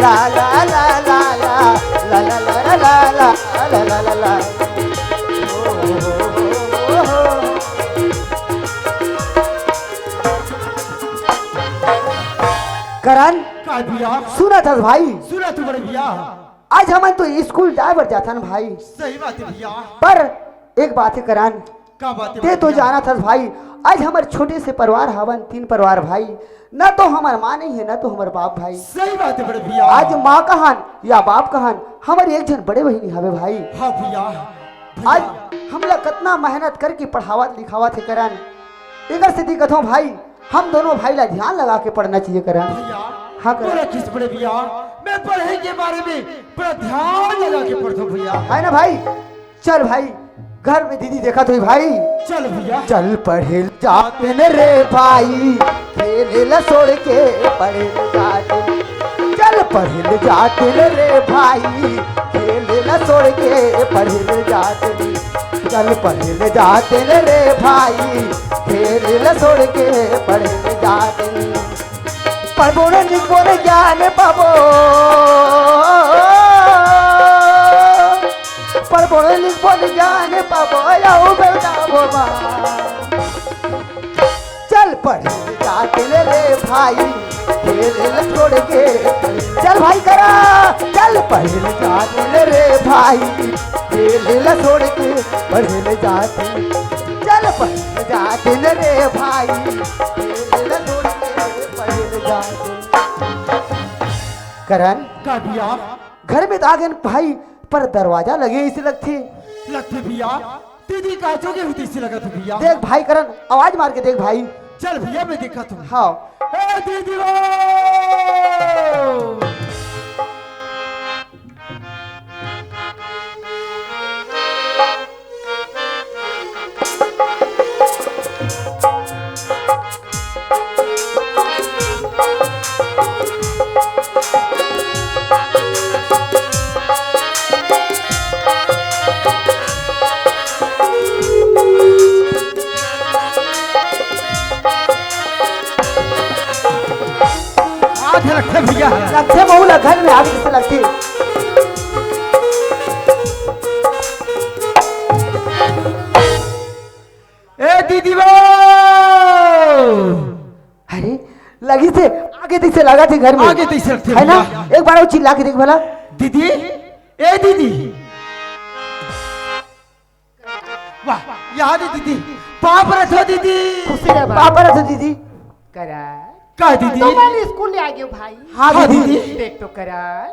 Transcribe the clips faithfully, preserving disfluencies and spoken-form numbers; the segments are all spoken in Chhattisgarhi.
ला ला ला ला ला ला ला ला ला ला ला ला ला ला। करण, का भैया? सुनत हस भाई? सुनत हंव बड़े भैया। आज हमन तो स्कूल जाए बर जाथन भाई। सही बात हे भैया। पर एक बात हे करण, का बात हे ते तो भैया? जानत हस भाई, आज हमर छोटे से परिवार हवन, तीन परिवार भाई, न तो हमर माँ नहीं हे, न तो हमर बाप भाई। सही बात हे बड़े भैया। आज माँ कहन या बाप कहन, हमर एक झन बड़े बहिनी हवे भाई। हाँ भैया, भैया। आज हमला कतना मेहनत करके पढ़ावत लिखावत हे करण, एकर सेती कथों भाई, हम दोनों भाई ला ध्यान लगा के पढ़ना चाहिए करण। भैया, हाँ करण। बोला किस बड़े भैया, मैं पढ़े के बारे में बड़ा ध्यान लगा के पढ़थों भैया। है ना भाई? चल भाई, घर में दीदी देखत होही भाई। चल भैया। चल पढ़े ल जातेन रे भाई, खेले ला छोड़ के पढ़े ल जातेन। चल पढ़े ल जातेन रे भाई, खेले ला छोड़ के पढ़े ल जातेन। चल पढ़े ल जातेन रे भाई, खेले ला छोड़ के पढ़े ल जातेन। पढ़बो न लिखबो न ज्ञान पाबो, पढ़बो न लिखबो न ज्ञान पाबो, अउ बेवदाबो बा। चल पढ़े ल जातेन रे भाई, खेले ल छोड़ के। चल भाई करा, चल पढ़े ल जातेन रे भाई, खेले ल छोड़ के पढ़े ल जातेन। चल पढ़े ल जातेन रे भाई, खेले ल छोड़ के पढ़े ल जातेन। करण, का भैया? घर में तो आ गेन भाई, पर दरवाजा लगे अइसे लगथे। लगथे भैया, दीदी का जो के होती सी लगत हे भैया। देख भाई करण, आवाज मार के देख भाई। चल भैया, मैं देखत हंव। हाँ। ए दीदी वो! आगे लगथे भैया। लगथे बहू ला घर में आगे से लगथे। ए दीदी वो! अरे, लगिस हे, आगे तइसे लगथे घर में। आगे तइसे लगथे है ना? भैया। एक बार अउ चिल्ला के देख भला। दीदी, ए दीदी। वाह, याद हे दीदी। पाँव परत हंव दीदी। खुशी रह भाई। पाँव परत हंव दीदी। करण। का दीदी? तुमन स्कूल ले आ गेव भाई। हाँ हाँ दीदी। दीदी। देख तो करण,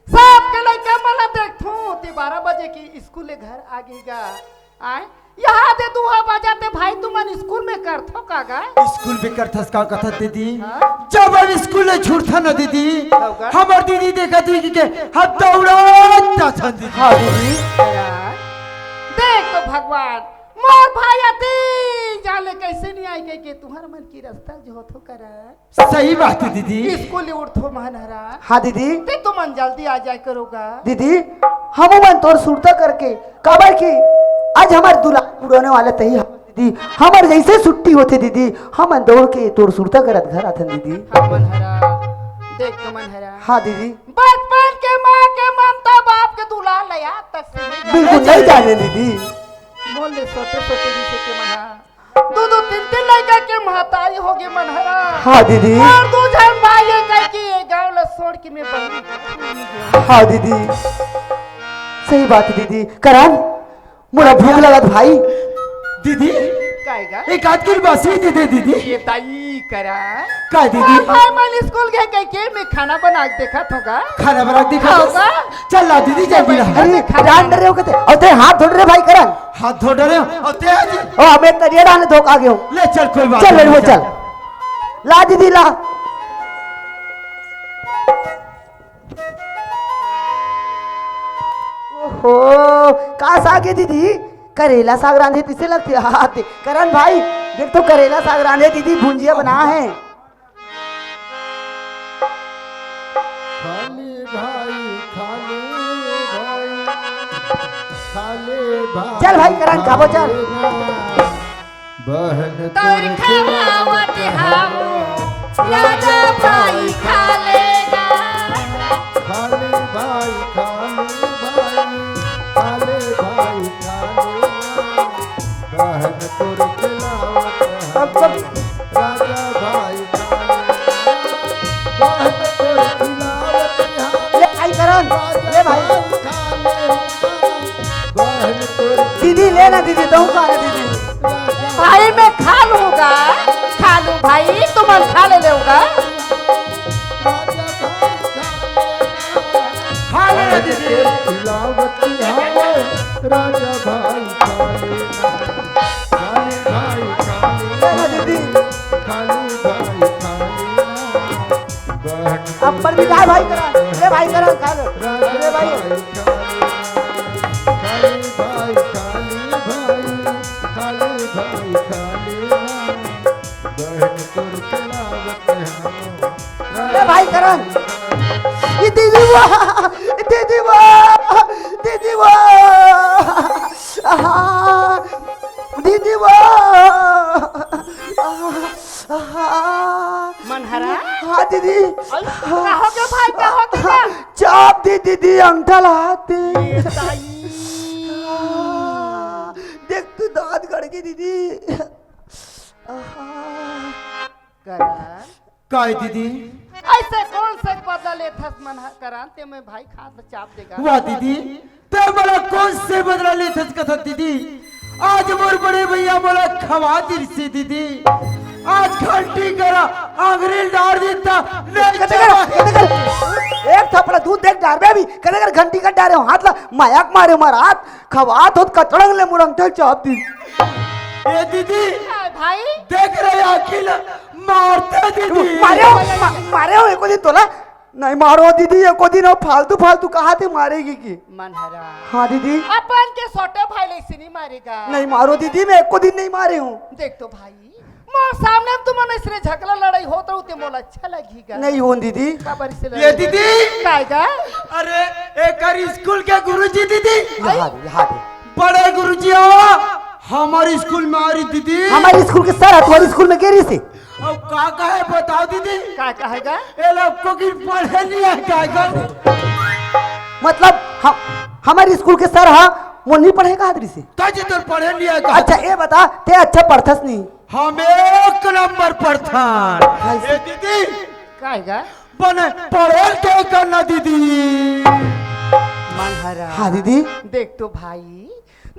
सबके लइका मन ला देखथंव, ते बारह बजे के स्कूल ले घर आ गे गा। आय, यहाँ दे दू बजत हे भाई, तुमन स्कूल में करथव का गा? स्कूल में करथस का कथस दीदी? हाँ? जब हम स्कूल ले छूटथन ना दीदी, तब का? हमर दीदी देखत होही कि के हम दौड़त जाथन दीदी। हाँ दीदी। करण, देख तो भगवान, मोर भाई अति जाने कइसे नइ आय कहिके तुंहर मन के रस्ता जोहथंव करण। सही बात हे दीदी। स्कूल ले उठथंव महन हरा। हाँ दीदी। ते तुमन जल्दी आ जाय करो गा। दीदी, हमू मन तोर सुरता करके, काबर कि आज हमर दुलार पुरोने वाला तही हवस दीदी। हमर जइसे छुट्टी होथे दीदी, हमन दौड़ के तोर सुरता करत घर आथन दीदी। हाँ महन हरा, देख तो महन हरा। हाँ दीदी। बचपन के माँ के ममता, बाप के दुलार ला आज तक से नइ बिल्कुल जाने। नइ जाने दीदी। मोर ले छोटे छोटे जइसे के मन हा दू दू तीन तीन लइका के महतारी होगे महन हरा। हाँ दीदी। अउ दू झन भाई हे कहिके ये गाँव ला छोड़ के मैं बहिरी। हाँ दीदी, सही बात हे दीदी। करण, मोला भूख लगत भाई। दीदी, काय गा? एक आध किलो बासी दे दे दीदी। ए दाई करण। का दीदी? भाई मन स्कूल गे कहिके मैं खाना बना के देखत हंव गा। खाना बना के देखत हंव? हाँ गा। चल ला दीदी, जल्दी ला। अरे, रांड रहे हो कते? अउ ते हाथ धो रे भाई करण। हाथ धो डरे हो? अउ ते आज ओ, हमें तरिया डालने धोखा गयो। ले चल, कोई बात चल, नहीं, ले, वो चल। चल। ला दीदी, ला। ओहो, का साग हे दीदी? करेला साग रांधे तइसे लगथे। हाँ, दे-, करण भाई, देख तो करेला साग रांधे दीदी, भुंजिया बना हे। खा ले भाई, खा ले भाई, खा ले भाई, चल भाई, करण, खाबो, चल। खा ले ना। बहन तोर तोर खिलावत खिलावत हावो, राजा भाई खा ले ना। दीदी, ले ना दीदी, दो खा ले दीदी। भाई, मैं खा लूंगा, खा लूं भाई, तुमन खा ले लेगा। खा ले ना दीदी। राजा भाई खा ले, खा ले भाई, खा ले। ले ना दीदी। खा ले भाई, खा ले। अब्बर भी लाए भाई करा, ले भाई करा, खा ले। ले भाई। ले भाई करा। ये दीदी वो, दीदी वो, दीदी वो। आहा, दीदी वो। आहा, आहा। मनहरा? हाँ दीदी। अरे, का हो गया भाई, का हो गया? चाप दी दीदी, अंगठा ला हाथ दे। ए ताई। देख तू दांत गड़ के दीदी। आहा। करण। काय दीदी? ऐसे कौन से बदला लेथस मनहरा, करण, ते मैं भाई खात चाप देगा। वाह दीदी, ते मोला कोन से बदला लेथस कथस दीदी? आज मोर बड़े भैया मोला खवा दिस दीदी। आज घंटी करा आंगरी डार देता, नहीं कते कर, कते कर। एक थपड़ा दूध देख डारबे अभी। कते कर घंटी कर डारे हो, हाथ ला मायक मारे मार हाथ। खवात होत कतड़ंग ले मुरंगठल चाप दी। ए दीदी, हाँ भाई। देख रहे आखिल मारते दीदी। मारे हो, मा-, मारे हो एको दिन तोला। नहीं मारो दीदी, एको दिन हो फालतू फालतू कहा थे मारेगी की। मनहरा। हाँ दीदी। अपन के छोटे भाई ले से नहीं मारेगा। नहीं मारो दीदी, मैं एको दिन नहीं मारे हूँ। देख तो भाई, मोर सामने में तुमन इसने झगड़ा लड़ाई होत रहू ते मोला अच्छा लगेगा। नहीं होन दीदी। काबर से ये लड़ाई? दीदी। काय गा? अरे, एकर स्कूल के गुरुजी दीदी। यहाँ दे, यहाँ दे। बड़े गुरुजी हो, हमारे स्कूल में आ रही दीदी। हमारे स्कूल के सर है, तुम्हारे स्कूल में गिरी से। अब का कहे बताओ दीदी। का कहेगा? ये लोग को की पढ़े नहीं है का गा? मतलब हम, हमारे स्कूल के सर हा, वो नहीं पढ़ेगा आदरी से। का जी तोर पढ़े नहीं है का? अच्छा ये बता, ते अच्छा पढ़थस नहीं? हम एक नंबर पढ़थन। ए दीदी, काहे गा? बने पढ़े के करना दीदी। मनहरा। हाँ दीदी। देख तो भाई,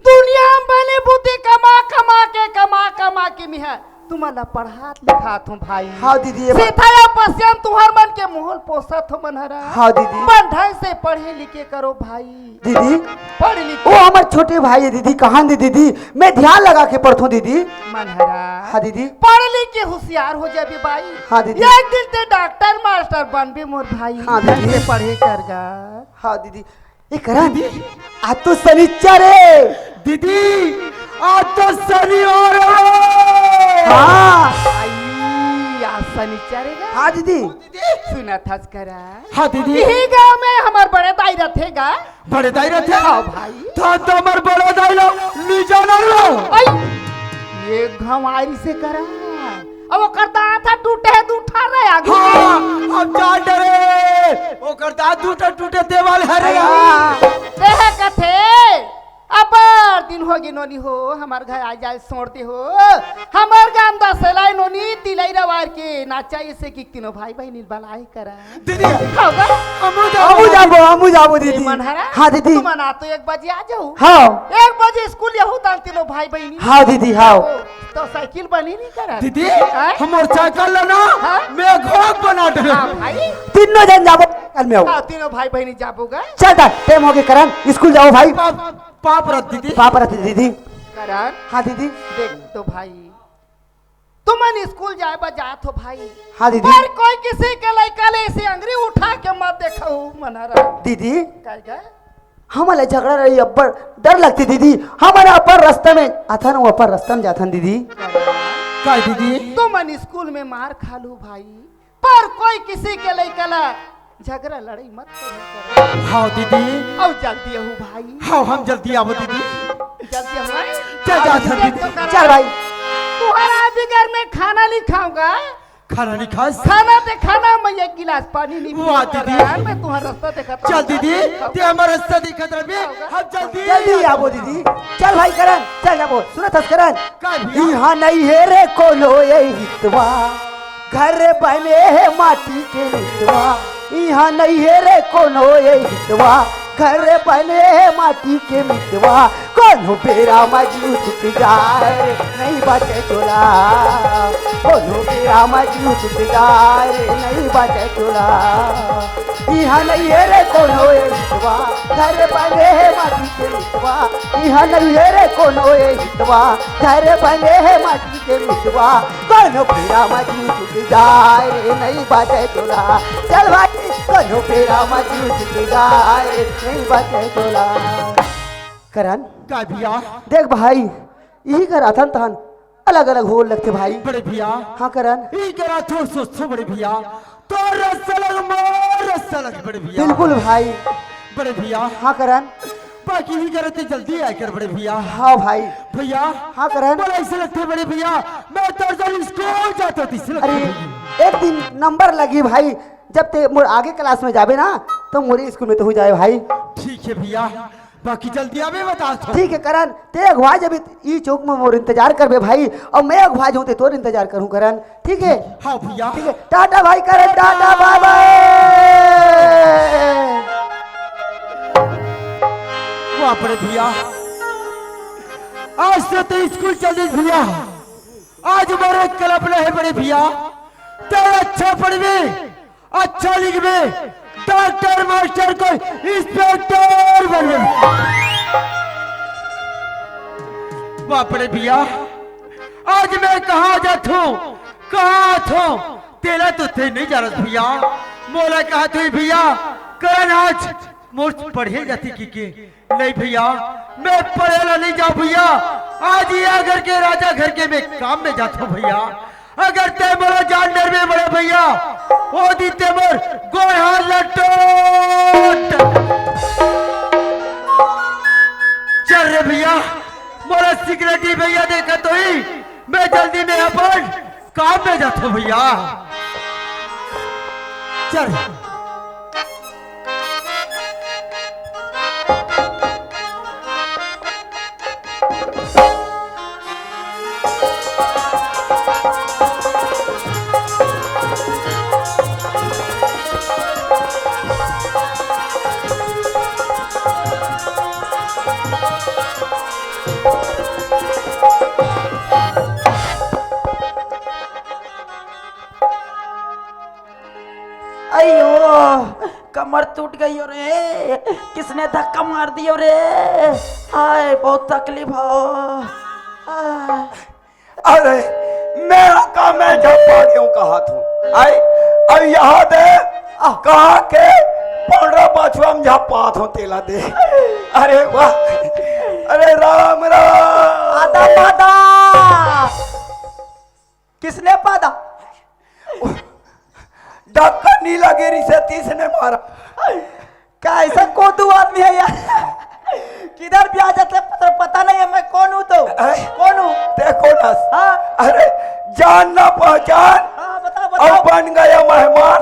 दुनिया में बने बूते कमा कमा के, कमा कमा के मिहा तुम्हारा पढ़ात लिखात हूँ भाई। हाँ दीदी, ये बात सीता या पश्चिम तुहर मन के मोहल पोसत हो मनहरा। हाँ दीदी। बन ढंग से पढ़े लिखे करो भाई। दीदी, पढ़ लिख। वो हमारे छोटे भाई है दीदी, कहाँ दे दीदी, मैं ध्यान लगा के पढ़थूं दीदी। मनहरा। हाँ दीदी। पढ़ लिख के होशियार हो जाबे भाई। हाँ दीदी। एक दिन ते डॉक्टर मास्टर बनबे मोर भाई। हाँ दीदी। ढंग से पढ़े कर गा। हाँ दीदी। ये करा दीदी। आज तो शनिचर है। दीदी, आज तो शनिवार है। हाँ। आई, आज शनिचर है गा। हाँ दीदी। सुना था करा। हाँ दीदी। यही गांव में हमार बड़े दाई रथे गा। बड़े दाई रथे? हाँ भाई। था तो हमर बड़े दाई ला नी जाना लो। आई, ये घमारी से करा। अब ओकर दांत हा टूटे है, दू ठा रहे आगू। हाँ, अब जा डरे। ओकर दांत दू ठा टूटे देवाल हरे। हाँ। देह कथे, अब्बड़ दिन हो गे नोनी हो, हमार घर आ जाए सोड़ते हो। हमार गांव दसेला नोनी तिलई रवार के नाचा, इसे कि तीनों भाई बहिनी बलाए करा। दीदी, होगा? हमू जाबो। हमू जाबो, हमू जाबो, ए, दीदी। मनहरा? हाँ, दीदी। तुम ना तो एक बजे आ जाओ। हाँ। एक बजे स्कूल यहू तान तीनों भाई बहिनी। हाँ, दीदी, हाँ। तो साइकिल बनी नहीं करा। दीदी, हाँ? हमर साइकिल ला ना, हाँ? मैं घोक बना दे। हाँ, भाई। तीनों जन जाबो, कल में आओ। हाँ, तीनों भाई बहिनी जाबो गा। चल दा, टाइम हो गया करण, स्कूल जाओ भाई। पाप, पाप रत दीदी। पाप रत दीदी। करण। हाँ, दीदी। देख तो भाई, तुमन स्कूल जाए बर जात हो भाई। हाँ दीदी। पर कोई किसी के लइका ले ऐसे अंगरी उठा के मत देखो मनहरा। दीदी। काहे गा? हमला झगड़ा रही अब्बड़ डर लगती दीदी। हमारा अपन रास्ता में आथन, वो अपन रास्ता में जाथन दीदी। काहे दीदी? तुमन स्कूल में मार खा लू भाई, पर कोई किसी के लइका ला झगड़ा लड़ाई मत करो। हाँ दीदी। आओ जल्दी आओ भाई। हाँ, हम जल्दी आवो दीदी। जल्दी आओ भाई। चल जा, आओ चल दीदी। दीदी। चल भाई। तुम्हारा बिगर मैं खाना नहीं खाऊंगा। खाना नहीं खास? खाना ते खाना, मैं एक गिलास पानी नहीं वाह पीऊंगा दीदी। यार, मैं तुम्हारा रास्ता देखा था। चल दीदी, ते हमारा रास्ता दिखत रही, हम जल्दी जल्दी आवो दीदी। चल भाई करण, चल जाबो। सुनत हस करण? का भैया? इहाँ नहीं है रे कोनो ये हितवा, घर बने है माटी के मितवा। इहाँ नहीं है रे कोनो ये हितवा, घर बने माटी के मितवा, कोनो बेरा म जीव छूट जाए, नहीं बाचे तोला। कोनो बेरा म जीव छूट जाए, नहीं बाचे तोला। इहाँ नहीं है रे कोनो ए हितवा, घर बने माटी के मितवा। इहाँ नहीं है रे कोनो ए हितवा, घर बने माटी के मितवा। कोनो बेरा म जीव छूट जाए रे, नहीं बाचे तोला। चल भाई, कोनो बेरा म जीव छूट जाए रे, नहीं बाचे तोला। करण, का भैया? देख भाई, इही कर अथन तहन अलग-अलग होए लगथे भाई। बड़े भैया। हाँ करण। इही कर अथो सोचो बड़े भैया। तोर रस अलग, मोर रस अलग बड़े भैया। बिल्कुल भाई। बड़े भैया। हाँ करण। बाकी इही कर ते जल्दी आए कर बड़े भैया। हाँ भाई। भैया। हाँ करण। मोला ऐसे लगथे बड़े भैया, मैं तोर जल स्कूल जाथों तइसे लगथे अरे, भैया। एक दिन नंबर लगी भाई, जब ते मोर आगे क्लास में जाबे ना, तो मोरे स्कूल में तो हो जाए भाई। ठीक है भैया, बाकी जल्दी आबे बता दो। ठीक है करण, ते अगवा जबे ई चौक में मोर इंतजार करबे भाई, अउ मैं अगवा जाहूँ ते तोर इंतजार करहूँ करण, ठीक है? हाँ भैया। ठीक है, टाटा भाई करण, टाटा, बाय बाय। बाप रे भैया, आज से तो स्कूल चल दे भैया। आज मोर एक कल्पना है बड़े भैया, ते अच्छा पढ़बे, अच्छा लिखबे, डॉक्टर मास्टर कोई इंस्पेक्टर बनबे। बाप रे भैया, आज मैं कहाँ जाथों, कहाँ आथों, तेला तो ते नहीं जानस भैया। मोला कहा तू भैया, करण आज मोर पढ़े जाती की के? नहीं भैया, मैं पढ़े ला नहीं जाऊँ भैया। आज ये घर के राजा घर के मैं काम में जाथों भैया। अगर ते मोला जान डरबे बड़े भैया, ओ दिन ते मोर गोड़ हाथ ला टोट। चल रे भैया, मोला सिक्योरिटी भैया देखा तो ही, मैं जल्दी में अपन काम में जाथों भैया। चल। अयो, कमर टूट गई हो रे, किसने धक्का मार दियो रे? हाय, बहुत तकलीफ हो। हाय। अरे, मेरा काम है झप्पा क्यों कहा तू? आई, अब यहाँ दे, कहा के पंडरा बछवा में झप्पा थो तेला दे। अरे वाह, अरे राम राम। आदा पादा। किसने पादा? ढक्कन नहीं लगे रिसे, तीसने मारा। का ऐसा कोदू आदमी है यार? किधर भी आ जाते हैं, पता, पता नहीं है मैं कौन हूँ तो। ऐ? कौन हूँ? ते कौन हस? हाँ। अरे, जान ना पहचान, हाँ, बताओ, अब बताओ। बन गया मेहमान।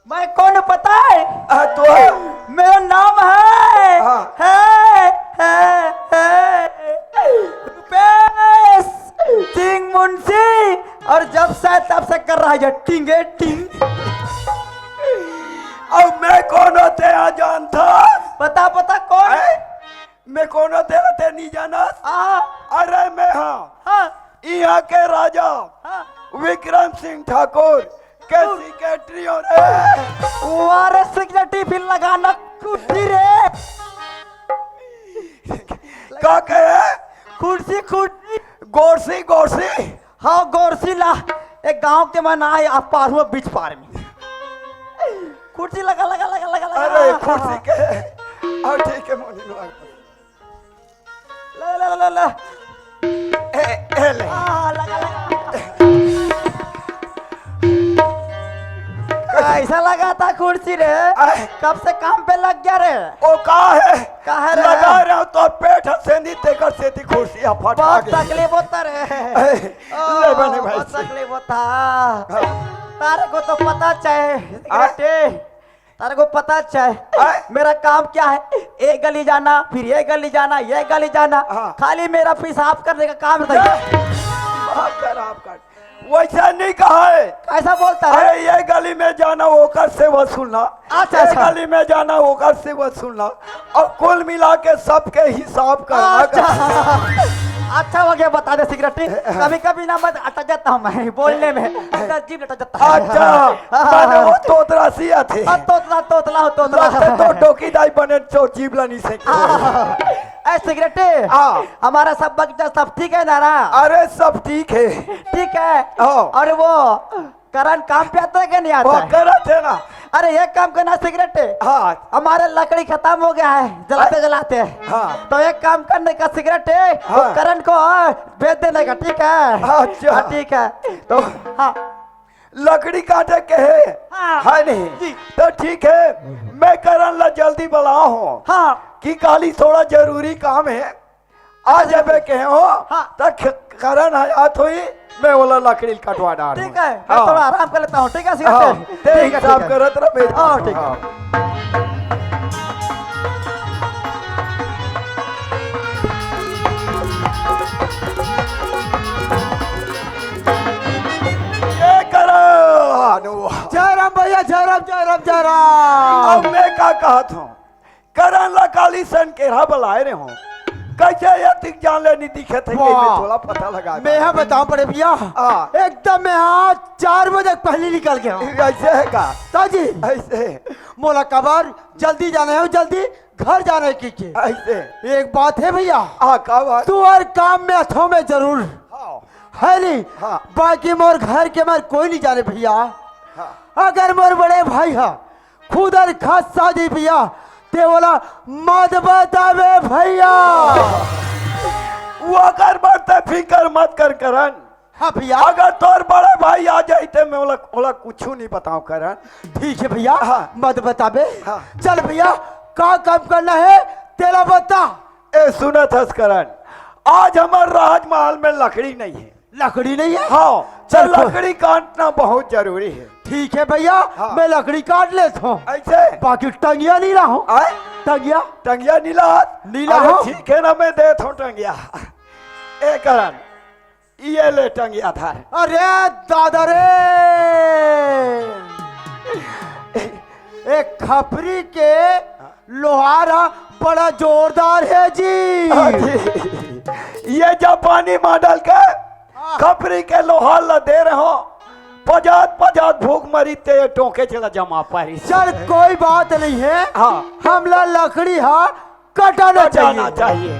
मैं कौन हूँ पता है? हाँ, तो है। मेरा नाम है, हाँ। है, है, है, है रुपेश सिंह मुंशी, और जब से तब से कर रहा है ये टिंगे टिंग। अब मैं कौन हूँ तेरा जानता? बता, बता कौन? हैं? मैं कौन हूँ तेरा ते नहीं जाना? हाँ। अरे मैं हाँ। हाँ। यहाँ के राजा हाँ। विक्रम सिंह ठाकुर के हाँ। सेक्रेटरी हो रे। वारे सेक्रेटरी फिर लगाना कुर्सी रे। का कहे? कुर्सी, कुर्सी। गोरसी, गोरसी। हाँ, गोरसी ला। एक गांव के मन आए, आप पार हुआ बीच पार में। कुर्सी लगा, लगा, लगा, लगा, लगा। अरे, कुर्सी के। हाँ, ठीक है, मोनी लगा। ले, ले, ले, ले। ए, ए, ले। आ, लगा, लगा। कैसा लगा था कुर्सी रे? आय। कब से काम पे लग गया रे? ओ, का है? का है रे? लगा रहा हूँ तो पेट से नहीं, तेकर से थी कुर्सी फट बहुत गई। तकलीफ होता रे। ए, ओ, ले बने भाई बहुत से। तकलीफ होता। हाँ। तारे को तो पता चाहे, हाँ? बेटे। तारे को पता चाहे। हाँ? मेरा काम क्या है? एक गली जाना, फिर ये गली जाना, ये गली जाना। हाँ। खाली मेरा पेशाब करने का काम रहता है। दिमाग खराब कर। वैसा नहीं कहा है। कैसा बोलता है? अरे, ये गली में जाना, ओकर से वसूलना। अच्छा, ये अच्छा। गली में जाना, ओकर से वसूलना। और कुल मिला के सबके हिसाब करना अच्छा। का। अच्छा हो गया, बता दे सिगरेटी। कभी कभी ना मैं अटक जाता हूँ मैं बोलने में, अंदर जीभ लटक जाता है। अच्छा। हाँ, हाँ, माने हाँ। वो तोतरा सी आथे। हाँ, तोतला, तोतला हो, तोतला। लगते तो डोकी दाई बने चो जीभ ला नहीं सके। हाँ। ए सिगरेटी, हाँ। हमारा सब बगीचा सब ठीक है ना रा? अरे, सब ठीक है। ठीक है। हाँ। अरे वो करण काम पे आता है कि नहीं आता वो है? करत है ना। अरे, एक काम करना सिगरेटी। हाँ। हमारे लकड़ी खत्म हो गया है, जलाते अरे। जलाते। हाँ। तो एक काम करने का सिगरेटी, हाँ। वो करण को, हाँ, बेच देने का, ठीक है? अच्छा। हाँ, ठीक है। तो हाँ। लकड़ी काटे के है, हाँ। है नहीं? जी। तो ठीक है, मैं करण ला जल्दी बुलाओ हूँ हाँ। कि काली थोड़ा जरूरी काम है, आ जाबे के हो, हाँ। त ख-, करण ह आत होई, मैं ओला लकड़ी कटवा डार ठीक हूँ। है, मैं हाँ। थोड़ा आराम कर लेता हूँ, ठीक है, सिगरेट? हाँ, ते ठीक है, हिसाब ठीक है। करत रह, मैं हाँ, ठीक है। हाँ। ये करो, हाँ, नो। जय राम भैया, जय राम, जय राम, जय राम। अब मैं का कहत हूँ? करण ला काली सन केरा बलाए रहे हो। कैसे ये तिक जान ले नहीं दिखे थे, वाह। मैं थोड़ा पता लगा। मैं यहाँ बताऊं बड़े भैया, हाँ। एकदम मैं आज चार बजे पहले निकल गया हूँ। ऐसे है का? ताजी। ऐसे। मोला कबर जल्दी जाना है, जल्दी घर जाना है की, की। ऐसे। एक बात है भैया। हाँ, का बात? तू हर काम में अथो में जरूर। हाँ। है नहीं? हाँ। बाकी मोर घर के मार कोई नहीं जाने भैया। हाँ। अगर मोर बड़े भाई हा खुद अर खस्सा जी भैया, ते ओला मत बताबे भैया। वो अगर बात ते फिकर मत कर करण। हाँ भैया। अगर तोर बड़े भाई आ जाई ते मैं ओला, ओला कुछ नहीं बताऊं करण। ठीक है भैया, हाँ। मत बताबे। हाँ। चल भैया, का काम करना है तेला बता। ए सुनत हस करण, आज हमार राजमहल में लकड़ी नहीं है। लकड़ी नहीं है? हाँ, चल चल, कोई लकड़ी काटना बहुत जरूरी है। ठीक है भैया, हाँ। मैं लकड़ी काट लेता हूँ। ऐसे? बाकी टंगिया नहीं लाहूँ। आए? टंगिया? टंगिया नहीं लात? नहीं अरे लाहूँ। ठीक है ना, मैं देता हूँ टंगिया। ए करण, ये ले टंगिया धर। अरे दादा रे, एक खपरी के लोहार हा बड़ा जोरदार है जी। अरे, ये जापानी मॉडल के हाँ। खपरी के लोहार ला दे रहे हो, पजात पजात भूख मरी ते टोके चला जमा पारी। चल कोई बात नहीं है, हाँ। हमला लकड़ी हा कटाना कटाना चाहिए। चाहिए।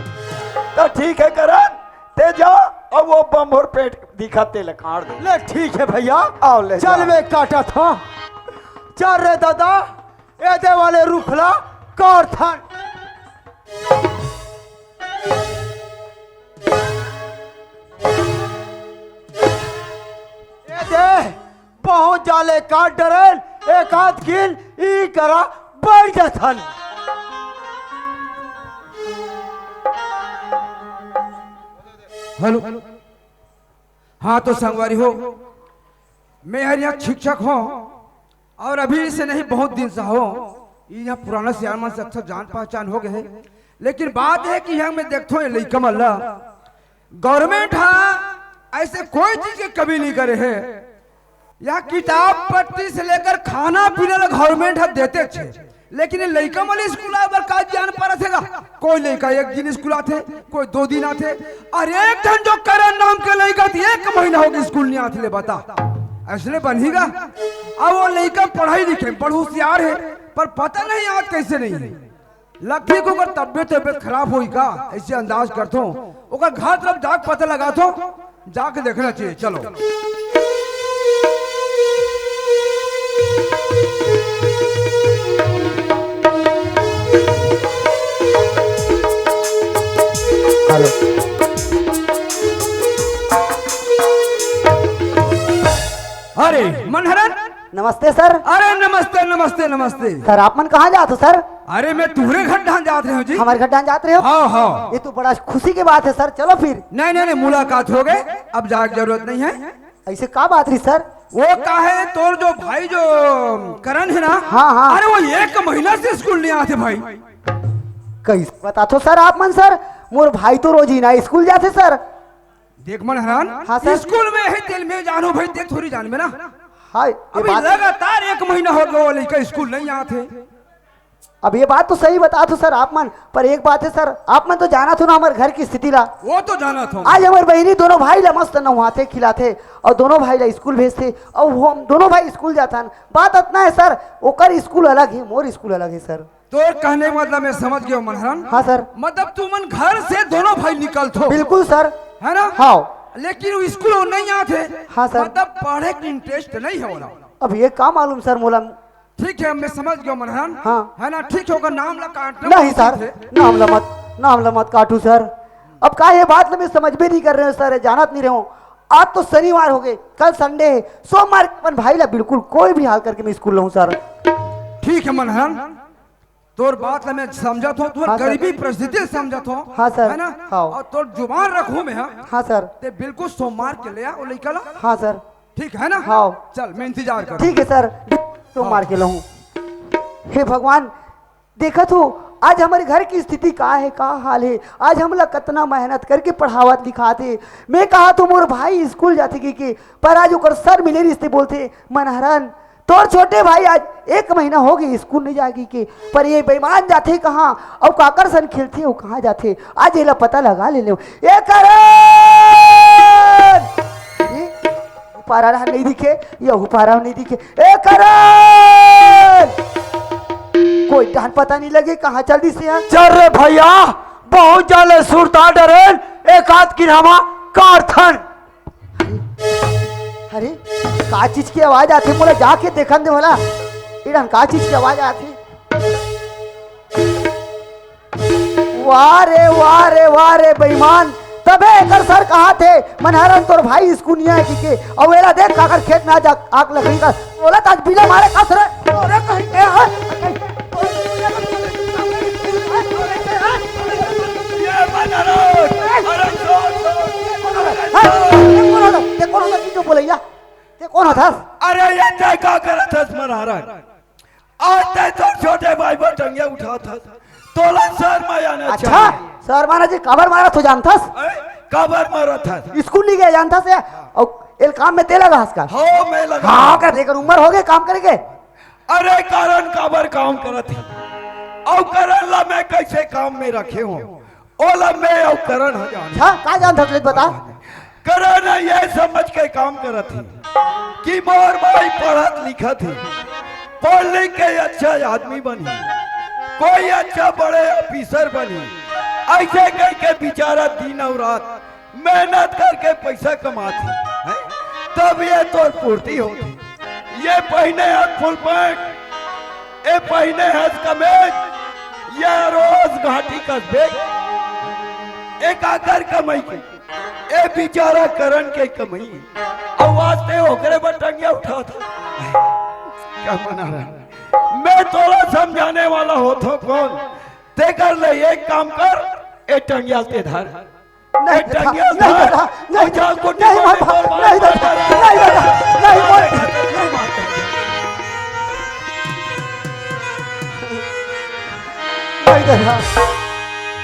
तो ठीक है करण, ते जा, अब वो बम्भर पेट दिखा ते ले काट दे। ले ठीक है भैया, आओ ले चल जा। मैं काटा था। चल रे दादा, एदे वाले रुखला कारथन। एदे बहुत जाले काट डरन, एक आध किल ई करा बढ़ जथन। हेलो। हाँ तो संगवारी हो, मैं हर यहाँ शिक्षक हूँ और अभी से नहीं बहुत दिन से हो, यहाँ पुराना सियार मन से अच्छा जान पहचान हो गए है। लेकिन बात है कि यहाँ मैं देखता हूँ ये लइका मन ला, गवर्नमेंट हा ऐसे कोई चीज के कमी नहीं करे है। यहाँ किताब पट्टी से लेकर खाना पीने ला गवर्नमेंट हा देते छे, लेकिन ये लइका मन स्कूल आए बर का जान परत हे गा? कोई लइका एक दिन स्कूल आथे, कोई दो दिन आथे। अरे एक ठन जो करण नाम के लइका थे, एक महीना हो गया स्कूल नहीं आथे, ले बता, ऐसने बनही गा? अब वो लइका पढ़ाई लिखे में बड़ होशियार है, पर पता नहीं आज कैसे नहीं है। लगथे कि ओकर तबियत, तबियत खराब होई का, ऐसे अंदाज करथों। ओकर घर तरफ जाके पता लगाथों, जाके देखना चाहिए। चलो। हेलो। अरे मनहरन, नमस्ते सर। अरे नमस्ते, नमस्ते, नमस्ते। सर, आप मन कहाँ जात हो सर? अरे मैं तुहरे घर डाहन जात रहे हो जी। हमारे घर डाहन जात रहे हो? हाँ, हाँ। ये तो बड़ा खुशी की बात है सर, चलो फिर। नहीं, नहीं, नहीं, मुलाकात हो गए, अब जाए की जरूरत नहीं है। ऐसे का बात रही सर? वो का है, तोर जो भाई जो करण है ना, हाँ, हाँ। अरे वो एक महीना से स्कूल नहीं आते भाई। कैसे बता तो सर आप मन सर, मोर भाई तो रोज ही ना स्कूल जाते सर। देख मनहरन, हाँ सर। स्कूल में हे तेल में जानो भाई, देख थोरी जान में ना। हाँ, ये अभी बात लगातार एक महीना हो गया, वो लइका स्कूल नहीं आत हे। अब ये बात तो सही बतात हो सर आप मन, पर एक बात हे सर, आप मन तो जानत हो ना हमर घर के स्थिति ला। वो तो जानत हो। आज हमर बहिनी दोनों भाई ला मस्त नहवाथे, खिलाथे अउ दोनों भाई ला स्कूल भेजथे अउ वो हम दोनों भाई स्कूल जाथन। बात अतना हे सर, ओकर स्कूल अलग हे, मोर स्कूल अलग हे सर। तोर कहने का मतलब मैं समझ गया हूँ मनहरन। हाँ सर। मतलब तुमन घर से दोनों भाई निकलथो। बिल्कुल सर। है ना? हाँ। लेकिन वो स्कूल वो नहीं आत हे। हाँ सर। मतलब पढ़े के इंटरेस्ट नहीं हे ओला। अब ये का मालूम सर मोला। ठीक है, मैं समझ गया मनहरन। हाँ। है ना? ठीक है, ओकर नाम ला काटना नहीं उचित सर, हे। नाम ला मत, नाम ला मत काटू सर। अब का ये बात ला मैं समझबे नहीं कर रहे हो सर, जानत नहीं रहे हो। आज तो शनिवार हो गए, कल संडे हे, सोमवार के अपन भाई ला बिल्कुल कोई भी हाल करके मैं स्कूल लाऊं सर। ठीक है मनहरन, तोर बात ला मैं समझत हूँ, तोर हाँ सर। गरीबी परिस्थिति समझत हूँ, हाँ सर। है ना? हाँ। अउ तोर जुबान रखूँ मैं, हाँ? हाँ सर। ते बिल्कुल सोमवार के ले आ, वो लइका ला। हाँ सर। ठीक है ना? हाँ। चल, मैं इंतजार करूँ। ठीक है सर, सोमवार हाँ। के लाऊं। हे भगवान, देखत हो, आज हमर घर के स्थिति का हे, का हाल हे। आज हमला कतना मेहनत करके पढ़ावत लिखात हे। मैं कहा तो मोर भाई स्कूल जाथे कहिके, पर आज ओकर सर मिले रिहिस ते बोलथे, "मनहरन, तोर छोटे भाई आज एक महीना हो गए स्कूल नहीं जाय कहिके, पर ये बेईमान जाथे कहाँ, अउ काकर सन खेलथे, अउ कहाँ जाथे? आज एला पता लगा ले लेव।" ए करण! ए, उपारा रहा नहीं दिखे, या उपारा नहीं दिखे। ए करण! कोई डहन पता नहीं लगे, कहाँ चल दिस हे? चल रे भैया, बहुत जाले सुरता डरेन, एक आध किनामा कारथन। अरे, का चीज के आवाज आथे? मोला जाके देखन दे भला। ए डहन का चीज के आवाज आथे? वाह रे, वाह रे, वाह रे बेईमान, तभे एकर सर कहाथे, "मनहरन तोर भाई स्कूल नहीं आय कहिके, अउ एला देख काकर खेत में आज आग, आग लकड़ी का, ओला त आज बिना मारे कस रे।" अरे कहीं के है? ये मनहरन, अरे छोड़, छोड़। हे, ते कोन होता? ते कोन होता? ते कोन होता? अरे ये ते का करत हस मनहरन? आज तैं तोर छोटे भाई बर टंगिया उठात हस, तोला शर्म आना अच्छा, चाहिए। शर्माना जी काबर मारत हो जानथस? अरे, काबर मारत हस? स्कूल नहीं गया जानथस या? अउ एल काम में ते लगा हस का? हो, मैं लगा। हाँ, का देकर उम्र हो गए काम करे के? अरे, करण काबर काम करत हे? अउ करण ला मैं कैसे काम में रखे हूँ? ओला मैं अउ करण ह जान। अच्छा, का जानथस ले बता। करण ह ये समझ के काम करत हे कि मोर भाई पढ़त लिखत हे, पढ़ लिख के अच्छा आदमी बनही, कोई अच्छा बड़े ऑफिसर बनही। ऐसे करके बेचारा दिन अउ रात मेहनत करके पैसा कमात हे, हैं? तब ये तोर पूर्ति होत हे। ये पहिने हस फुल पैंट, ए पहिने हस कमीज, ये रोज घाटी कसबे। ए काकर कमाई के? ए बेचारा करण के कमाई। अउ आज ते ओकरे बर टंगिया उठात हस। का मनहरन? मैं तोला समझाने वाला होथों कोन? तेकर ले एक काम कर, ए टंगिया ते धर। नहीं ए, दादा, टंगिया नहीं धर। दादा, नहीं अच्छा, दादा, गुड्डी नहीं गुड्डी मारता, तोर मार नहीं दादा, मार। नहीं दादा, नहीं मार, नहीं मार। नहीं दादा,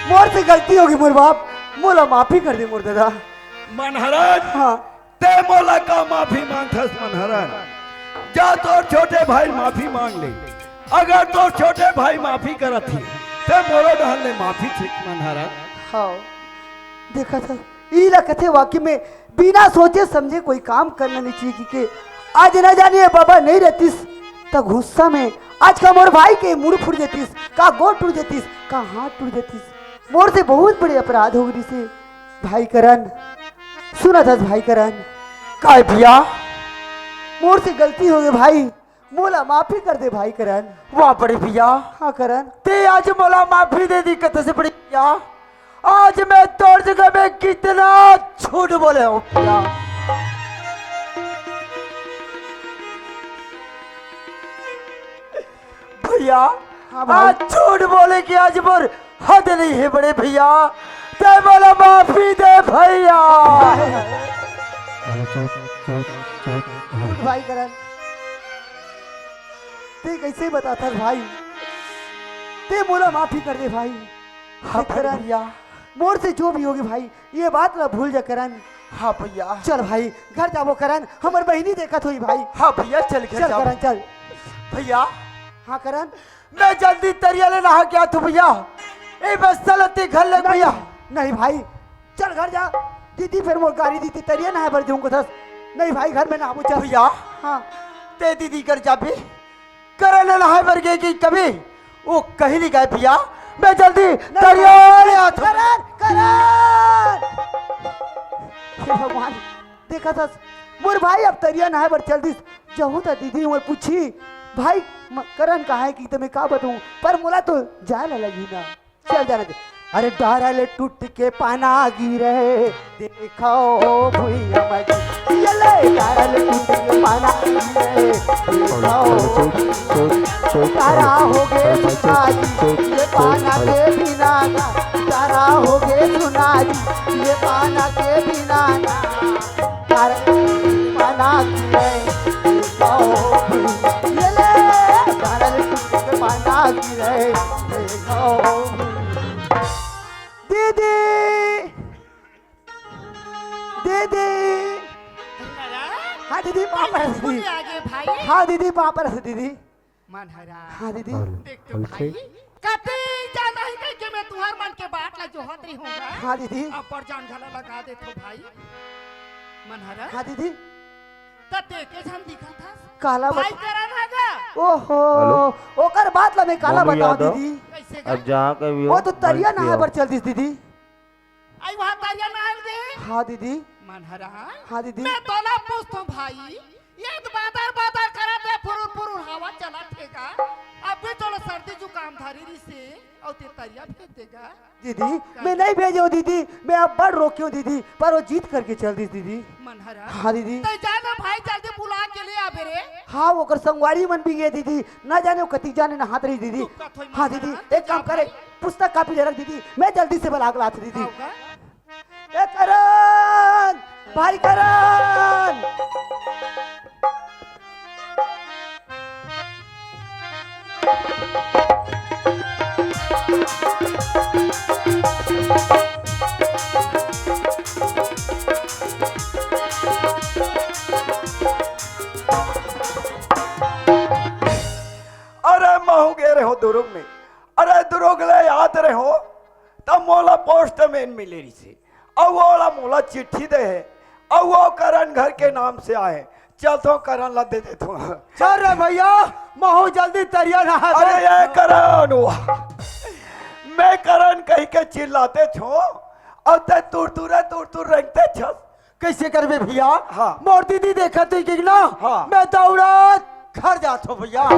मोर से गलती होगी मोर बाप, मोला माफी कर दे मोर दादा। मनहरन, हाँ। ते मोला का माफी मांगथस मनहरन? जा तोर छोटे भाई माफी मांग ले। अगर तोर छोटे भाई माफी करत ही, ते मोरो डहर ले माफी ठीक मनहरन। हाँ, देखत हस, ई ला कथे वाकई में बिना सोचे समझे कोई काम करना नहीं चाहिए कि आज ना जाने ये बाबा नहीं रहतीस त गुस्सा में आज का मोर भाई के मुड़ फूट देतीस, का गोड़ टूट देतीस, का हाथ टूट देतीस। मोर से बहुत बड़े अपराध हो गए से भाई करण। सुनत हस भाई करण? काय भैया? मोर से गलती हो गई भाई, मोला माफी कर दे भाई करण। वाह बड़े भैया। हाँ करण। ते आज मोला माफी दे दी कथे से बड़े भैया। आज मैं तोर जगह में कितना झूठ बोले हूँ भैया। भैया, हाँ भाई। आज झूठ बोले के आज मोर हद नहीं है बड़े भैया, ते मोला माफी दे भैया। भाई करण, ते कैसे बताथस भाई, ते मोला माफी कर दे भाई। हाँ देख करण, भैया। मोर से जो भी होगे भाई, ये बात ला भूल जा करण। हाँ भैया। चल भाई, घर जाबो करन, हमर बहिनी देखत होही भाई। हाँ भैया, चल घर चल जाबो। करन, चल। भैया। हाँ करन। मैं जल्दी तरिया ले नहा के आथों भैया। ए बस्ता ल ते घर ले नहीं, भैया। नहीं भाई, चल घर जा। दीदी फिर मोर गारी दीदी, तरिया नहाए बर जाहूं कथस। नहीं भाई, घर में नहाबो, चल। भैया। हाँ। ते दीदी घर जाबे, करन नहाए बर गे कि कभी वो कहीं नहीं गए भैया। मैं जल्दी नहीं, तरिया ले आथों। करन, करन। हे भगवान, देखथस, मोर भाई अब तरिया नहाए बर चल दिस। जाहूं त दीदी मोर पूछही, "भाई, म-, करन कहाँ हे?" कि त मैं का बताऊं, पर मोला तो जाए ला लगही ना। चल जाना दे। अरे डारा ले टूट के पाना गिरे, देखो भुइया मजी। ये ले डारा ले टूट के पाना गिरे, देखो। तारा हो गे सुना जी, ये पाना के बिना ना। तारा हो गे सुना जी, ये पाना के बिना ना। तारा पाना गिरे, देखो। ये ले डारा ले टूट के पाना गिरे, देखो। दीदी, दीदी। अरे, हाँ दीदी, पाँव परस दीदी। आ गए भाई। हाँ दीदी, पाँव परस दीदी। मनहरा। हाँ दीदी। देख तो भाई, कते जाना ही कहिके मैं तुंहर मन के बाट ला जोहत रही हूँ। हाँ दीदी। अब्बड़ जान घला लगा देथों भाई। मनहरा। हाँ दीदी। त देखे झन दिखत हस। काला भाई बता- करन हे गा। ओहो, हेलो। ओकर बात ला मैं काला मोनू बताऊं यादव। दीदी। कैसे गा? अब जहाँ के भी हो, वो तो तरिया नहाए बर चल दिस दीदी। आई वहाँ तरिया नहाए गे? हाँ दीदी। मनहरा। हाँ दीदी। मैं तोला पूछथों भाई, ये तो बादर बादर करत हे, फुरुर फुरुर हवा चलत हे गा। अब भी तोला सर्दी जुकाम धरी रिसे, अउ ते तरिया भेज दे गा। दीदी, मैं नहीं भेजे हूँ दीदी, मैं अब्बड़ रोके हूँ दीदी, पर वो जिद करके चल दिस दीदी। मनहरा। हाँ दीदी। तैं जा ना भाई, जल्दी बुला के ले आबे रे। हाँ, ओकर संगवारी मन भी गे दीदी, ना जाने वो कति जाने नहात रही दीदी। तू कथोई हाँ मनहरा, दीदी, तू एक काम जा करे, भाई। पुस्तक कापी ले रख दीदी, मैं जल्दी से बला के लात दीदी। आओ गा। ए करन, भाई करन। अरे महूं गे रहेंव दुरुग में। अरे दुरुग ले आत रहेंव, त मोला पोस्टमैन मिले रिहिसे। अउ ओला मोला चिट्ठी दे हे, अउ वो करन घर के नाम से आए हे। चलथों करन ला दे देथों। चल रे भैया, महूं जल्दी तरिया नहा अरे दे। ये करन, वाह। मैं करन कहिके चिल्लात हों, अउ तैं तुरतुरे तुरतुर रेंगत हस। कइसे करबे भैया? हाँ। मोर दीदी देखत होही कि ना, हाँ। मैं दउड़त घर जात हों भैया।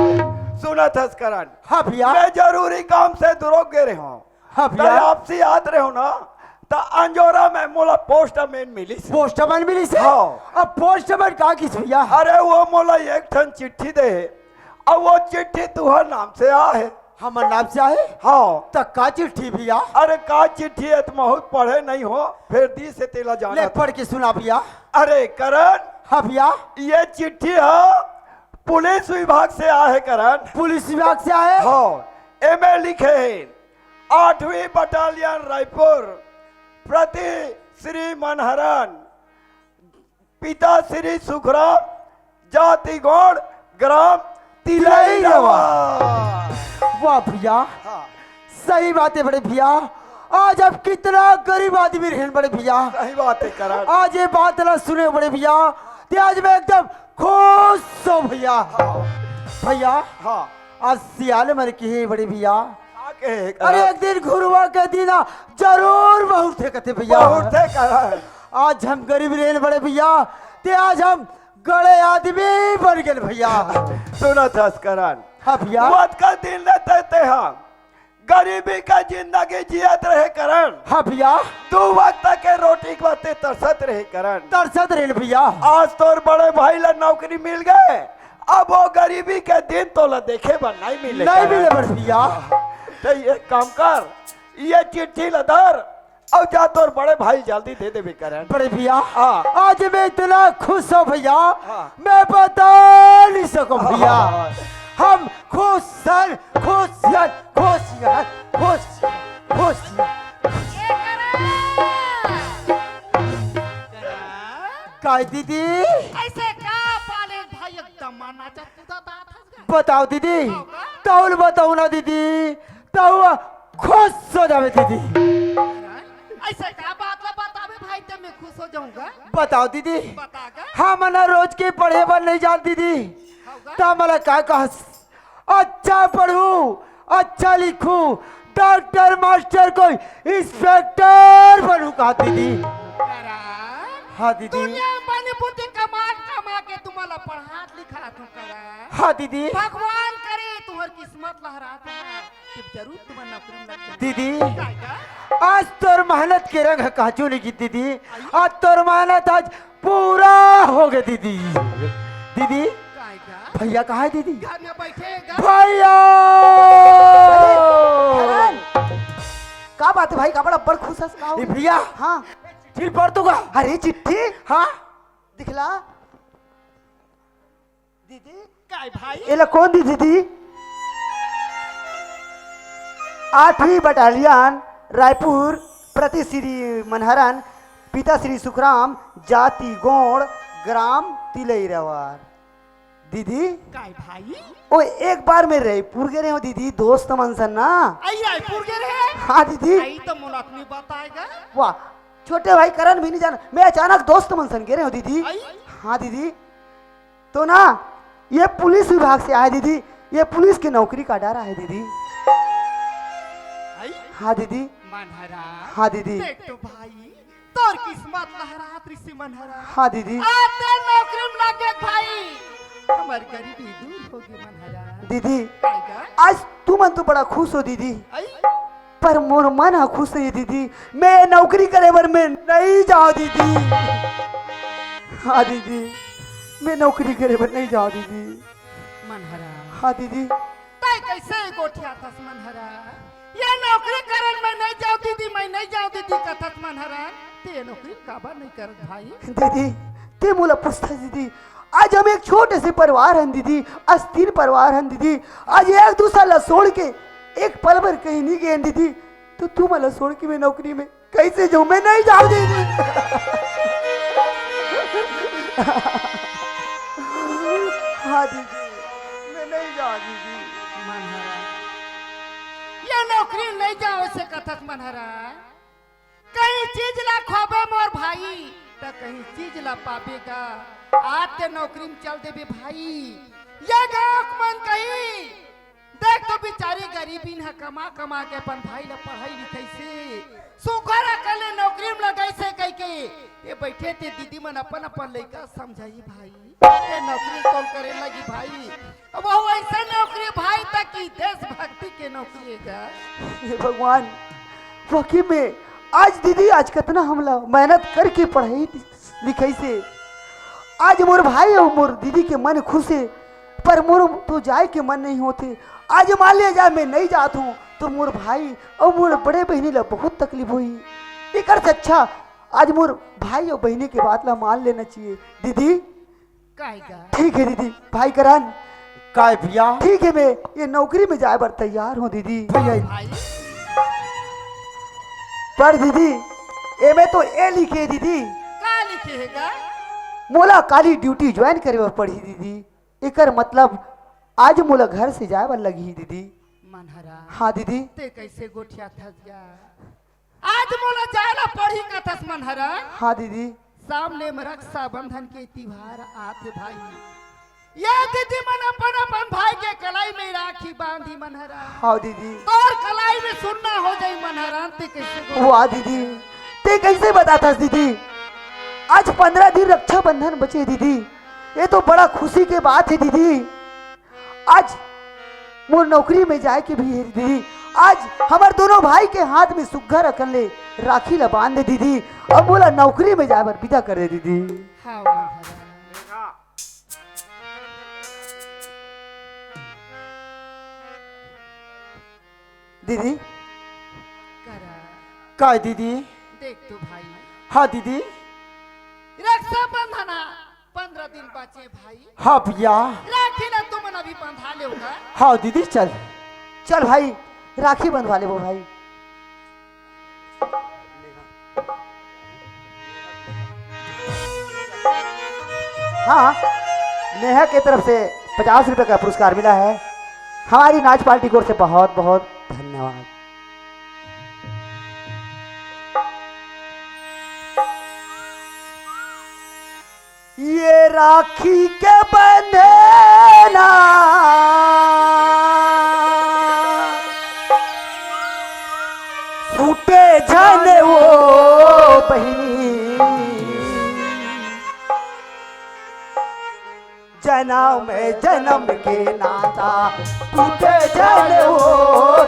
सुनत हस करन। हाँ भैया। मैं जरूरी काम से दुरुग गे रहेंव। हाँ भैया। तैं आपसी आत रहेंव ना, त अंजोरा में मोला पोस्टमैन मिलिस। पोस्टमैन मिलिस हे? हाँ। अब पोस्टमैन का किहिस भैया? अरे वो मोला एक ठन चिट्ठी दे हे, अउ वो चिट्ठी तुंहर नाम से आए हे। हमर नाम से आए हे? हाँ। त का चिट्ठी भैया? अरे का चिट्ठी हे, त महूं पढ़े नइ हों, फेर दिस हे तेला जानत हस। पढ़ के सुना भैया। अरे करन। हाँ भैया। ये चिट्ठी ह पुलिस विभाग से आए हे करन। पुलिस विभाग से आए हे? हाँ। एमे लिखे हे, आठवीं बटालियन रायपुर, प्रति श्री मनहरन, पिता श्री सुखराम, जाति गौड़, ग्राम तिलई रवा। वाह भैया, हाँ। सही बात हे बड़े भैया। आज हम कितना गरीब आदमी रहेन बड़े भैया। सही बात हे करन। आज ये बात ला सुने बड़े भैया, ते आज मैं एकदम खुश हों भैया। हाँ। भैया, हाँ। आज सियान मन किहे बड़े भैया। का कहे हे अरे करन? एक दिन घुरवा के दिन आ, जरूर बहुरथे कथे भैया। बहुरथे करन। आज हम गरीब रहेन बड़े भैया, ते आज हम बड़े आदमी बन गेन भैया। सुनत हस करन। हाँ भैया। वो अतका दिन ले तैं, तैं हा गरीबी का जिंदगी जियत रहे करन। हाँ भैया। दू वक्त के रोटी के वास्ते तरसत रहे करन। तरसत रहेन भैया। आज तोर बड़े भाई ला नौकरी मिल गे, अब वो गरीबी के दिन तोला देखे बर नइ मिले नहीं करन। मिले बर भैया। त एक काम कर, ये चिट्ठी ला धर, अउ जा तोर बड़े भाई जल्दी दे देबे करन। बड़े भैया, हाँ। आज मैं इतना खुश हों भैया, हाँ। मैं बता नइ सकंव भैया। हाँ। हम खुश हन, खुश हन, खुश हन, खुश हन, खुश हन। ये करा। काय दीदी? ऐसे का पाले भाई, एकदम नाचत कूदत आत हस गा? बताओ दीदी। हो का? तौल बताओ ना दीदी, तौ खुश हो जावे दीदी। ऐसे का बात ला बतावे भाई, ते मैं खुश हो जाऊंगा। बताओ दीदी। बता गा। हमन रोज के पढ़े बर नहीं जात दीदी। हो का? त मला का कहस? अच्छा पढ़ू, अच्छा लिखू, डॉक्टर मास्टर कोई इंस्पेक्टर बनू का दीदी? करा। हाँ दीदी। दुनिया में बने बुद्धि कमा कमा के तुम्हाला पढ़ात लिखात हूँ करा। हाँ दीदी। भगवान करे तुम्हार किस्मत लहरात है, कि जरूर तुम्हार नौकरी में लग जाए। दीदी, काय का? आज तोर मेहनत के रंग काचू नहीं की दीदी, आज तोर मेहनत आज पूरा हो गए दीदी। दीदी, काय का? भैया कहाँ है दीदी? घर में बैठे गा। भैया! अरे, का बात है भाई, का बड़ा बड़ खुश हस का हो? ए भैया, हाँ। चिट्ठी पढ़ तो गा। अरे चिट्ठी? हाँ। दिखला। दीदी, काय भाई? एला कौन दी दीदी? आठवीं बटालियन, रायपुर, प्रति श्री मनहरन, पिता श्री सुखराम, जाति गोंड़, ग्राम तिलई रवार। दीदी, काय भाई? ओ एक बार मैं रायपुर गे रहे हो दीदी, दोस्त मन सन ना। आई रायपुर गे रहे? हाँ दीदी। आई तो मोला अपनी बताएगा। वाह, छोटे भाई करण भी नहीं जाना, मैं अचानक दोस्त मन सन गे रहे हो दीदी। आई? हाँ दीदी। तो ना, ये पुलिस विभाग से आए दीदी, ये पुलिस की नौकरी का डर है दीदी। आई? हाँ दीदी। मनहरा। हाँ दीदी। देख तो भाई, तोर किस्मत लहरात रिसी मनहरा। हाँ दीदी। आज ते नौकरी में लग गे भाई, हमर गरीबी दूर होगी मनहरा। दीदी, काय गा? आज तुमन तो बड़ा खुश हो दीदी। आई? पर मोर मन ह खुश नहीं दीदी, मैं नौकरी करे बर मैं नहीं जाओ दीदी। हाँ दीदी, मैं नौकरी करे बर नहीं जाओ दीदी। मनहरा। हाँ दीदी। तै कैसे गोठियाथस मनहरा? ये नौकरी करन मैं नहीं जाओ दीदी, मैं नहीं जाओ दीदी कथस मनहरा। ते ये नौकरी काबर नहीं करत भाई? दीदी, ते मोला पूछथस दीदी, आज हम एक छोटे से परिवार हन दीदी, आज तीन परिवार हन दीदी, आज एक दूसरा ला छोड़ के एक पल भर कहीं नहीं गए दीदी, तो तू मला छोड़ के मैं नौकरी में कैसे जाऊं? मैं नहीं जाऊं दीदी। हाँ दीदी, मैं नहीं जाऊं दीदी। मनहरा, ये नौकरी नहीं जाओ से कथस मनहरा। कहीं चीज ला खोबे मोर भाई, त कहीं चीज ला पाबे गा। आज ते नौकरी में चल देबे भाई, ये गाँव के मन कहीं, देख तो बिचारी गरीबिन ह कमा कमा के अपन भाई ला पढ़ाई लिखाई से सुघर अकन ले नौकरी में लगाई से कहिके, ये बैठे ते दीदी मन अपन अपन लइका समझाई भाई। ये नौकरी कौन करे लगी भाई? अब वो ऐसा नौकरी भाई, ताकि देशभक्ति के नौकरी है क्या? हे भगवान, वाकई में आज दीदी आज कितना हमला मेहनत करके पढ़ाई लिखाई से आज मोर भाई अउ मोर दीदी के मन खुश हे, पर मोर तो जाए के मन नहीं होथे। आज मान लिया जाए मैं नहीं जात हूँ तो मोर भाई अउ मोर बड़े बहिनी ला बहुत तकलीफ होही। एकर से अच्छा आज मोर भाई अउ बहिनी के बात ला मान लेना चाहिए। दीदी, काहे का? ठीक है दीदी, भाई करण। काय भैया? ठीक है, मैं ये नौकरी में जाए बर तैयार हूँ दीदी। भैया। भाई। पर दीदी, एमे तो ए लिखे दीदी। का लिखे हे गा? मोला काली ड्यूटी ज्वाइन करे बर पड़ही दीदी। एकर मतलब आज मोला घर से जाए बर लगही दीदी। मनहरा। हाँ दीदी। ते कैसे गोठियाथस गा? आज मोला जाए ला पड़ही कथस मनहरा। हाँ दीदी। सामने में रक्षाबंधन के तिहार आथे भाई। ये दीदी मन अपन अपन भाई के कलाई में राखी बांधी मनहरा। हाँ दीदी। तोर कलाई में सुन्ना हो जाई मनहरा, ते कैसे बोल- वाह दीदी, ते कैसे बताथस दीदी? आज पंद्रह दिन रक्षाबंधन बचे दीदी, ये तो बड़ा खुशी के बात है दीदी। आज मोर नौकरी में जाए के भी हे दीदी। आज हमर दोनों भाई के हाथ में सुग्घर अकन ले राखी ला बांध दे दीदी, अउ मोला नौकरी में जाए बर विदा कर दे दीदी। हाँ, मनहरा। दीदी। करा। काय दीदी? देख तो भाई। हाँ दीदी। रक्षाबंधन आ, पंद्रह दिन बाचे भाई। हाँ भैया। राखी ला तुमन अभी बंधा लेव का? हाँ दीदी, चल। चल भाई, राखी बंधवा लेबो भाई। हाँ, नेहा के तरफ से पचास रुपए का पुरस्कार मिला है। हमारी नाच पार्टी की ओर से बहुत बहुत धन्यवाद। ये राखी के बंधना फूटे झन वो बहिनी, जनम जनम के नाता टूटे झन वो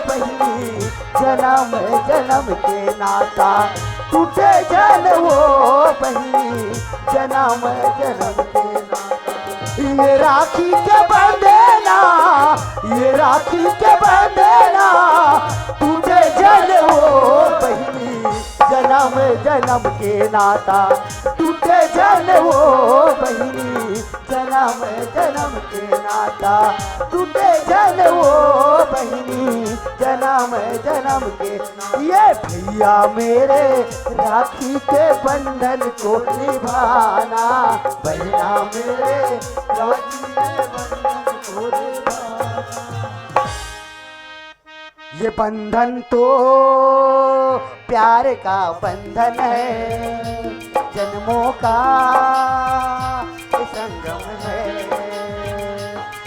बहिनी, जनम जनम के नाता टूटे झन वो बहिनी, जनम जनम के नाता। ये राखी के बंधना, ये राखी के बंधना टूटे झन वो बहिनी, जनम जनम के नाता टूटे झन वो बहिनी, जनम जनम के नाता टूटे झन वो बहिनी, जनम जनम के। ये भैया मेरे राखी के बंधन को निभाना, बहिना मेरे राखी के बंधन को निभाना। ये बंधन तो प्यार का बंधन है, जन्मों का ये संगम है।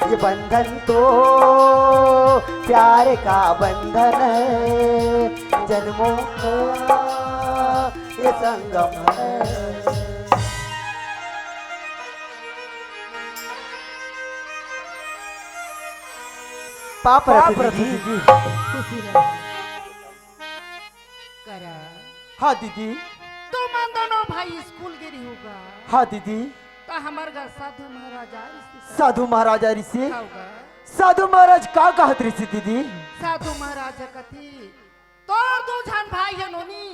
ये बंधन तो प्यार का बंधन है, जन्मों का ये संगम है। पाप रख दीदी। खुशी रह। करा। हाँ दीदी। तुमन दोनों भाई स्कूल गे रहोगा। हाँ दीदी। त हमर घर साधु महाराज आए रिहिस। साधु महाराज आए रिहिस। हाँ गा। साधु महाराज का कहत रिहिस दीदी? साधु महाराज कथे, तोर दू झन भाई हे नोनी,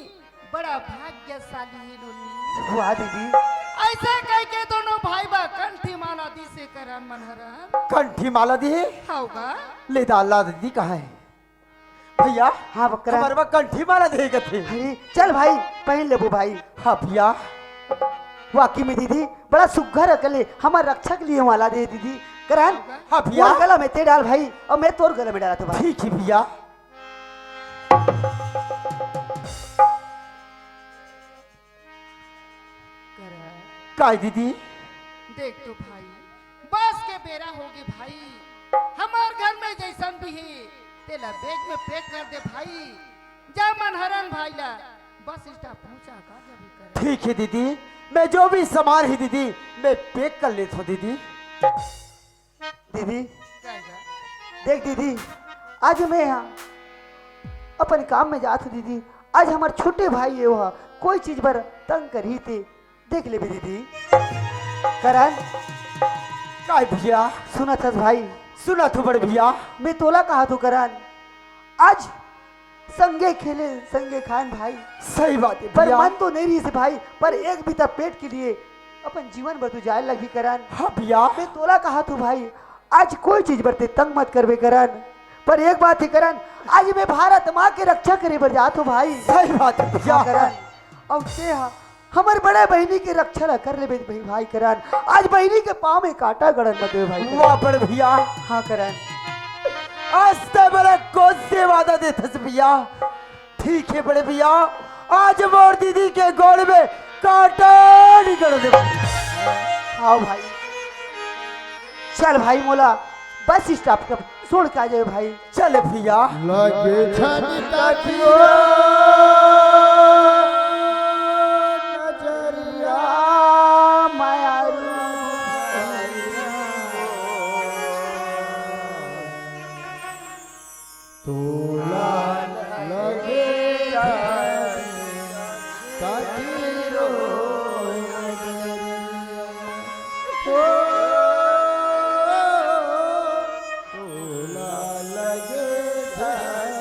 बड़ा भाग्यशाली हे नोनी। वाह दीदी। अइसे कहिके दोनों भाई बर कंठी माला दिस हे करन मनहरन। कंठी माला दिस हे? हाँ गा। ले डाल ला दीदी, कहाँ हे? भैया, हाँ, बकरा। हमर बर कंठी माला दे कथे। अरे, चल भाई, पहिन लेबो भाई। हाँ भैया। वाकई में दीदी, बड़ा सुग्घर अकन ले, हमर रक्षा के लिए माला दे दीदी। करन, हाँ भैया। मोर गला में ते डाल भाई, अउ मैं तोर गला में डालत हँव भाई। ठीक हे भैया। करा। काय दीदी? देख तो भाई, बस के बेरा होगे भाई, हमर घर में जइसन भी हे, तेला बैग में पैक कर दे भाई, जा मनहरन भाई ला बस स्टॉप पहुँचा का जबे करे। ठीक हे दीदी, मैं जो भी सामान हे दीदी, मैं पैक कर लेत हँव दीदी। दीदी, काय गा? देख दीदी, आज मैं यहाँ अपन काम में जात हँव दीदी। आज हमर छोटे भाई हे, ओहा कोई चीज बर तंग करही ते देख लेबे दीदी। करन। काय भैया? सुनत हस भाई? सुनत हँव बड़े भैया। मैं तोला कहत हँव करन, आज संगे खेलेन, संगे खाएन भाई। सही बात हे पर भैया। मन तो नइ रहिस भाई, पर एक बिता पेट के लिए अपन जीवन बर तो जाए लगही करन। हाँ भैया। मैं तोला कहत हँव भाई, आज कोई चीज बर ते तंग मत करबे करन, पर एक बात हे करन, आज मैं भारत माँ के रक्षा करे बर जात हँव भाई। सही बात हे भैया। हाँ करन, अउ ते हा हमर बड़े बहिनी के रक्षा ला कर लेबे भाई, भाई करन। आज बहिनी के पाँव में कांटा गड़न मत देबे भाई करन। वाह बड़े भैया। हाँ करन। आज ते मोला कोन से वादा देथस भैया? ठीक हे बड़े भैया, आज मोर दीदी के गोड़ में कांटा नइ गड़न देबे। हाँ भाई, चल भाई मोला बस स्टॉप के छोड़ के आ जाबे भाई। चल भैया। लगे झन काठी ओ नजरिया मायारू। तोला लगे झन काठी ओ नजरिया। ओ तोला लगे झन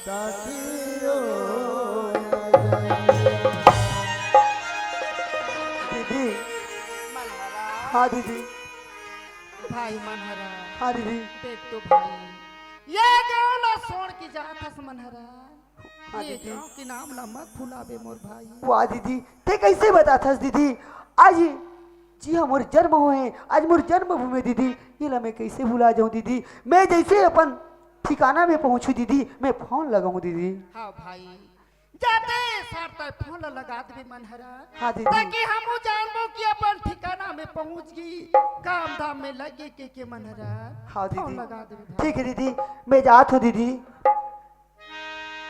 काठी ओ नजरिया। दीदी। मनहरा। हाँ दीदी। भाई मनहरा। हाँ दीदी। देख तो भाई, ये गाँव ला छोड़ के जात हस मनहरा। हाँ ये दीदी। गाँव के नाम ला मत भुलाबे मोर भाई। वाह दीदी, ते कइसे बताथस दीदी? आज जिहाँ मोर जन्म होए, आज मोर जन्मभूमि दीदी, एला मैं कइसे भुला जाऊँ दीदी? मैं जइसे अपन ठिकाना में पहुँचहूँ दीदी, मैं फोन लगाहूँ दीदी। हाँ भाई, जाते सार तैं फोन ल लगा देबे मन हरा। हाँ दीदी। ताकि हमू जानबो कि अपन ठिकाना में पहुँच गे, काम धाम में लगे के, के मन हरा। हाँ फोन दीदी। लगा देबे भाई। ठीक है दीदी, मैं जात हूँ दीदी।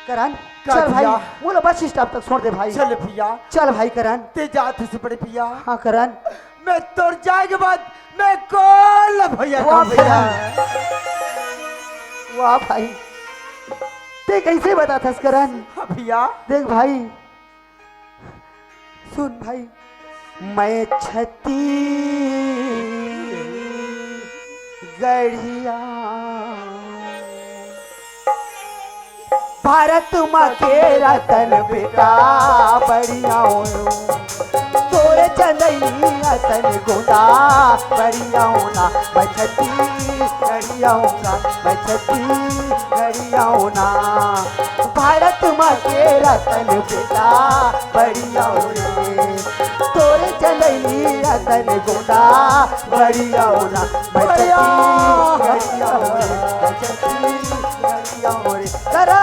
करण, का चल भाई, भैया? मोला बस stop तक छोड़ दे भाई। चल भैया। चल भाई करण। तैं जात हस बड़े भैया। हाँ करण। मैं तोर जाए के बाद मैं कोला भैया वाह कहूँ भैया। करण। वाह भाई, तैं कइसे बताथस करण? हाँ भैया। देख भाई, सुन भाई, मैं छत्तीसगढ़िया, भारत माँ के रतन बेटा बढ़िया हूँ, तोर चंदैनी असन गोंदा बढ़िया हूँ ना, मैं छत्तीसगढ़िया हूँ ना, मैं छत्तीसगढ़िया हूँ ना। भारत माँ के रतन बेटा बढ़िया हो रे, तोर चंदैनी रतन गोंदा बढ़िया हो ना, मैं बढ़िया। छत्तीसगढ़िया हो रे, मैं छत्तीसगढ़िया हो रे। करण!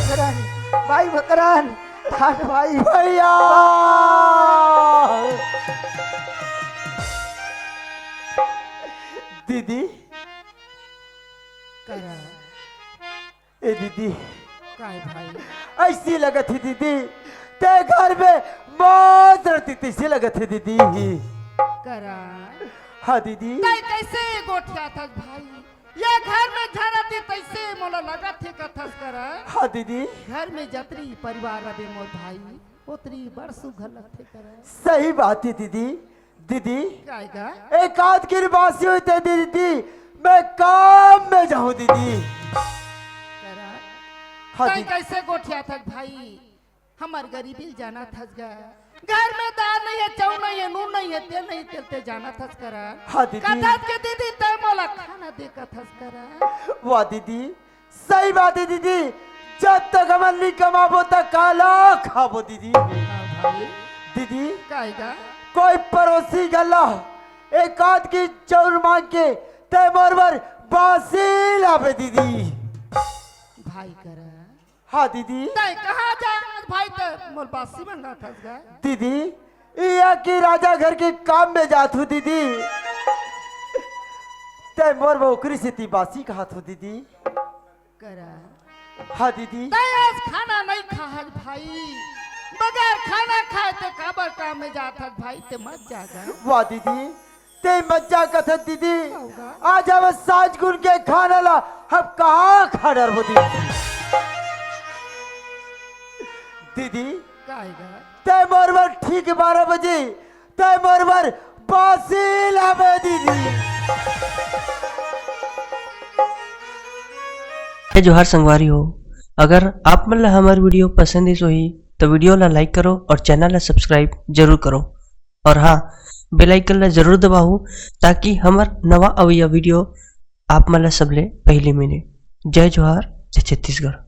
करण, भाई करण, ठाठ भाई। भैया! दीदी, करा। ए दीदी, काय भाई? अइसे लगत हे दीदी, तैं घर में मौज रहती तइसे लगत हे दीदी। करा। हाँ दीदी। तैं कइसे गोठियाथस भाई? ये घर में झन रहती तइसे मोला लगत हे कथस करा। हाँ दीदी। घर में जतनी परिवार रहे मोर भाई, ओतनी बड़ सुघर लगथे करा। सही बात हे दीदी। दीदी, काय गा? एक आध गिर बासी होई तैं दीदी, मैं काम में जाहूँ दीदी। करा। हाँ तैं दीदी। कइसे गोठियाथस भाई? हमर गरीबी ल जानथस गा। घर में दाल नइ हे, चाउर नइ हे, नून नइ हे, तेल नइ हे, तेल तैं जानथस करा। हाँ दीदी। कथस के दीदी तैं मोला खाना दे कथस करा। वाह दीदी, सही बात हे दीदी, जब तक हमन नइ कमाबो त काला खाबो दीदी। हाँ भाई। दीदी, काय गा? कोई परोसी घला एक आध गिर चाउर मांग के तैं मोर बर बासी लाबे दीदी। भाई करा। हाँ दीदी। तैं कहाँ जा आज भाई तैं मोर बासी मंगाथस गा? दीदी, इहाँ के राजा घर के काम में जात हूँ दीदी। तैं मोर बर ओकरी सेती बासी कहत हूँ दीदी। करा। हाँ दीदी। तैं आज खाना नइ खाहस भाई, बगैर खाना खाए तैं काबर काम में जाथस भाई, तैं मत जा गा। वाह दीदी, तैं मत जा कथस दीदी। का होगा? आज हम साँझ कुन के खाना ला हम कहाँ खा डरबो दीदी? दीदी, काय गा? तैं मोर बर ठीक बारह बजे तैं मोर बर बासी लाबे दीदी। जय जोहार संगवारी हो, अगर आप मन ला हमर video पसंद आइस होही, तो video ला like करो और channel ला subscribe जरूर करो। और हाँ, bell icon ला जरूर दबाहू, ताकि हमर नवा अवइया video आप मन ला सबले पहिली मिले। जय जोहार, जय छत्तीसगढ़।